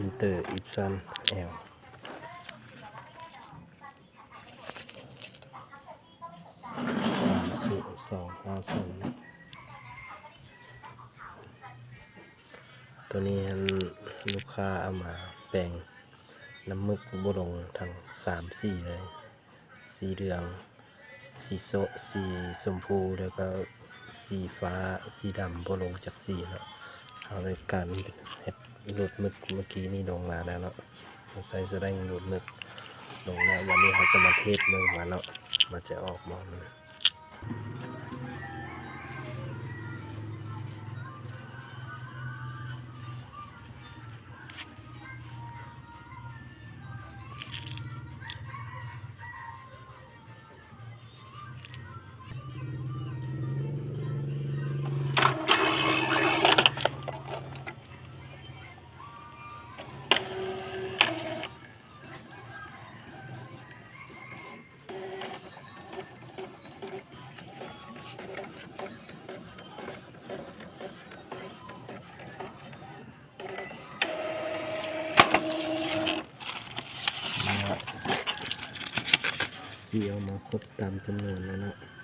Inter Epson L ສາມສອງຫ້າສູນ ໂຕນີ້ຫັ້ນລູກຄ້າເອົາມາແປງນ້ຳໝຶກບໍ່ລົງທັງສາມສີເລີຍ ສີເຫຼືອງ ສີໂຊ ສີຊົມພູ ແລ້ວກໍສີຟ້າ ສີດຳ ບໍ່ລົງຈັກສີເນາະ. ເຮົາໄດ້ການເຮັດ ຫຼຸດໝຶກເມື່ອກີ້ນີ້ລົງມາແລ້ວເນາະ ເຮົາໃຊ້ສະໄລຫຼຸດໝຶກລົງແລ້ວ. ບາດນີ້ເຮົາຈະມາເທສເບິ່ງວ່າເນາະ ວ່າຈະອອກບໍ່. ສີອອກມາຄົບຕາມຈຳນວນແລ້ວເນາະ.